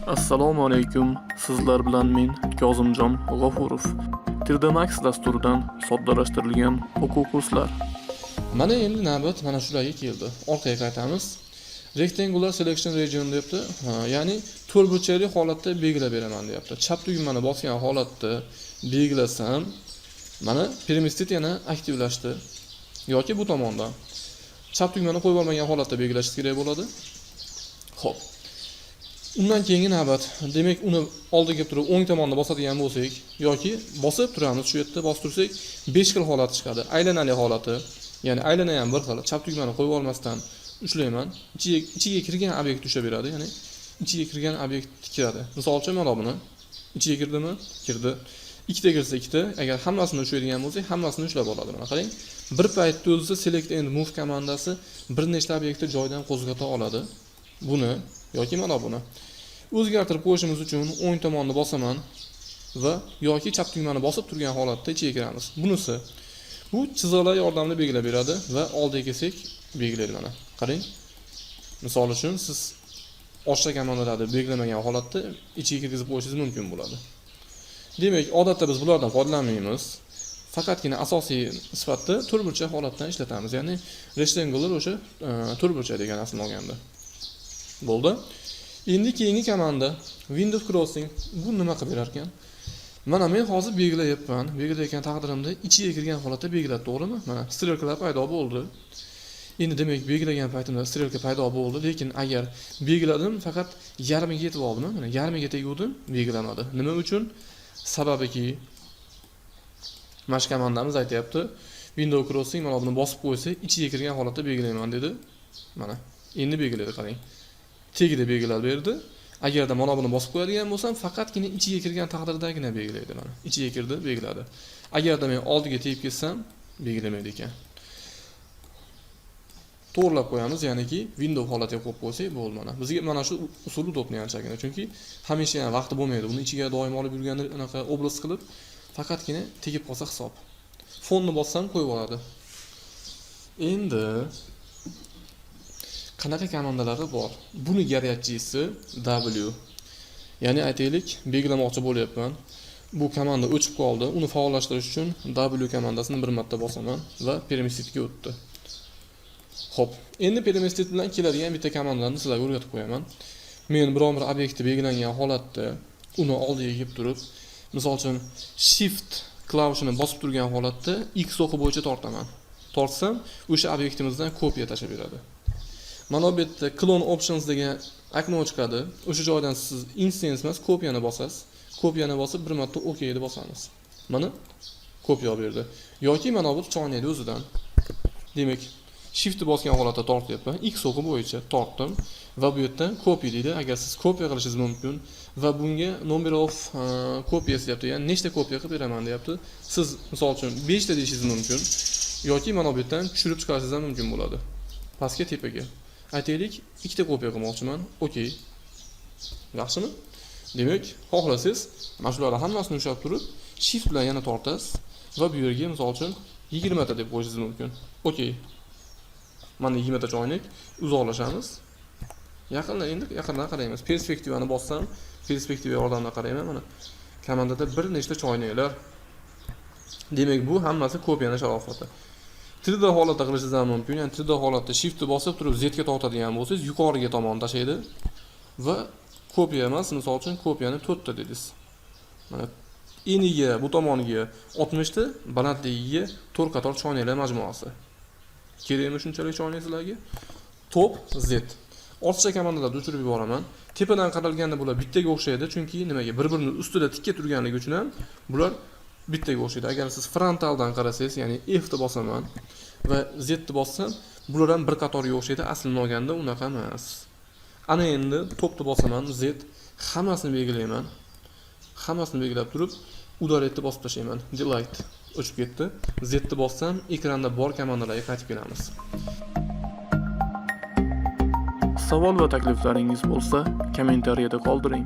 Assalomu alaykum. Sizlar bilan men, Kozimjon G'ofurov. 3D Max dasturidan soddalashtirilgan o'quv kurslar. Mana endi navbat mana shularga keldi. Orqaga qaytamiz. Rectangular Selection Region debdi. Ha, ya'ni to'rtburchakli holatda belgilab beraman deyapti. Chap tugmani bosgan holatda belgilasam, mana переместить yana aktivlashdi. Yoki bu tomondan chap tugmani qo'yib olmagan holatda belgilash kerak bo'ladi. Xo'p. Undan keyingi navbat, demak, uni oldiga kelib turib o'ng tomonni bosadigan bo'lsak yoki bosib turamiz, shu yerda bosib tursak, 5 xil holat chiqadi. Aylanali holati, ya'ni aylana ham bir xil, chap tugmani qo'yib olmasdan ushlayman. Ichiga kirgan obyekt ushlab beradi, ya'ni ichiga kirgan obyekt kiradi. Misol uchun, mana buni ichiga kirdimi? Kirdi. Ikkita kirsa ikkita, agar hammasini ushlaydigan bo'lsak, hammasini ushlab oladi. Mana qarang. Bir paytda o'zida Select and Move komandasi bir nechta obyektni joyidan qo'zg'ata oladi. Buni yoki mana buni o'zgartirib qo'yishimiz uchun o'ng tomonni bosaman va yoki chap tugmani bosib turgan holatda ichiga kiramiz. Bunisi bu chiziqlar yordamida belgilab beradi va oldiga kelsak, belgilaydi mana. Qarang. Misol uchun, siz oshcha komandalarni belgilamagan holatda ichiga kirgizib qo'yishingiz mumkin bo'ladi. Demak, odatda biz bulardan foydalanmaymiz. Faqatgina asosiy sifatida to'rtburchak holatdan ishlatamiz. Ya'ni rectangular o'sha to'rtburchak degan aslini olganda. Bo'ldi. Endi keyingi komanda Window Crossing. Bu nima qilib berar ekan? Mana men hozir belgilayapman. Belgilayotgan taqdirimda ichiga kirgan holatda belgiladi, to'g'rimi? Mana стрелка lar paydo bo'ldi. Endi demak, belgilagan paytimda стрелка paydo bo'ldi, lekin agar belgiladim, faqat yarmiga yetib oldim, mana yarmiga teguvdim, belgilamadi. Nima uchun? Sababiki mana shu komandamiz aytyapti. Window Crossing, mana buni bosib qo'ysa, ichiga kirgan holatda belgilayman dedi. Mana endi belgiladi, qarang. Tagida belgilab berdi. Agarda mana buni bosib qo'yadigan bo'lsam, faqatgina ichiga kirgan taqdirdagina belgilaydi mana. Ichiga kirdi, belgiladi. Agarda men oldiga tegib ketsam, belgilamaydi ekan. To'g'irlab qo'yamiz, ya'niki window holatiga qo'yib qo'ysak bo'ldi mana. Bizga mana shu usul удобный anchagina, chunki hamisha ham vaqti bo'lmaydi. Uni ichiga doim olib yurganda anaqa obraz qilib, faqatgina tegib qolsa hisob. Fonni bossam, qo'yib oladi. Endi qanaqa komandalari bor? Buni горячий si W. Ya'ni aytaylik, belgilamoqchi bo'lyapman. Bu komanda o'chib qoldi. Uni faollashtirish uchun W komandasini bir marta bosaman va переместить ga o'tdi. Xo'p, endi переместить bilan keladigan bitta komandani sizlarga o'rgatib qo'yaman. Men biron bir obyektni belgilangan holatda uni oldiga kelib turib, misol uchun, Shift klavishini bosib turgan holatda X o'qi bo'yicha tortaman. Tortsam, o'sha obyektimizdan kopiya tashlab beradi. Mana bu yerda Clone Options degan окно chiqadi. O'sha joydan siz instance emas, kopiyani bosasiz. Kopiyani bosib, bir marta OK deb bosamiz. Mana kopiya olib berdi. Yoki mana bu choynakni o'zidan. Demak, Shiftni bosgan holatda tortyapman. X o'qi bo'yicha tortdim va bu yerdan copy deydi. Agar siz kopiya qilishingiz mumkin va bunga number of copies deyapti. Ya'ni nechta kopiya qilib beraman deyapti. Siz misol uchun 5 ta deyishingiz mumkin yoki mana bu yerdan tushirib chiqarishingiz ham mumkin bo'ladi. Pastga, tepaga. Aytaylik, ikkita kopiya qilmoqchiman. Okey. Yaxshimi? Demak, xohlasangiz, mana shularni hammasini ushlab turib, Shift bilan yana tortasiz va bu yerga misol uchun 20 ta deb qo'yishingiz mumkin. Okey. Mana 20 ta choynak, uzoqlashamiz. Yaqindan, endi yaqindan qaraymiz. Perspektivani bossam, perspektiva yordamida qarayman mana. Komandada bir nechta choynaklar. Demak, bu hammasi kopiyani sharofati. 3D holatda qilishingiz ham mumkin. Ya'ni 3D holatda Shiftni bosib turib Z ga tortadigan bo'lsangiz, yuqoriga tomon tashlaydi va kopiya emas, misol uchun, kopiyani 4 ta dedingiz. Mana eniga bu tomoniga 60 ta, balandligiga 4 qator choynaklar majmuasi. Kerakmi shunchalik choynak sizlarga? Top Z. Ortiqcha komandalarni o'chirib yuboraman. Tepadan qaralganda bular bittaga o'xshaydi, chunki nimaga? Bir-birini ustida tikka turganligi uchun ham bular bittaga o'xshaydi. Agar siz frontaldan qarasangiz, ya'ni F ni bosaman va Z ni bossam, bular ham bir qatorga o'xshaydi. Aslini olganda unaqa emas. Ana endi topni bosaman, Z, hammasini belgilayman. Hammasini belgilab turib, удалить bosib tashlayman. Delete o'chib ketdi. Z ni bossam, ekranda bor komandalarga qaytib kelamiz. Savol va takliflaringiz bo'lsa, kommentariyada qoldiring.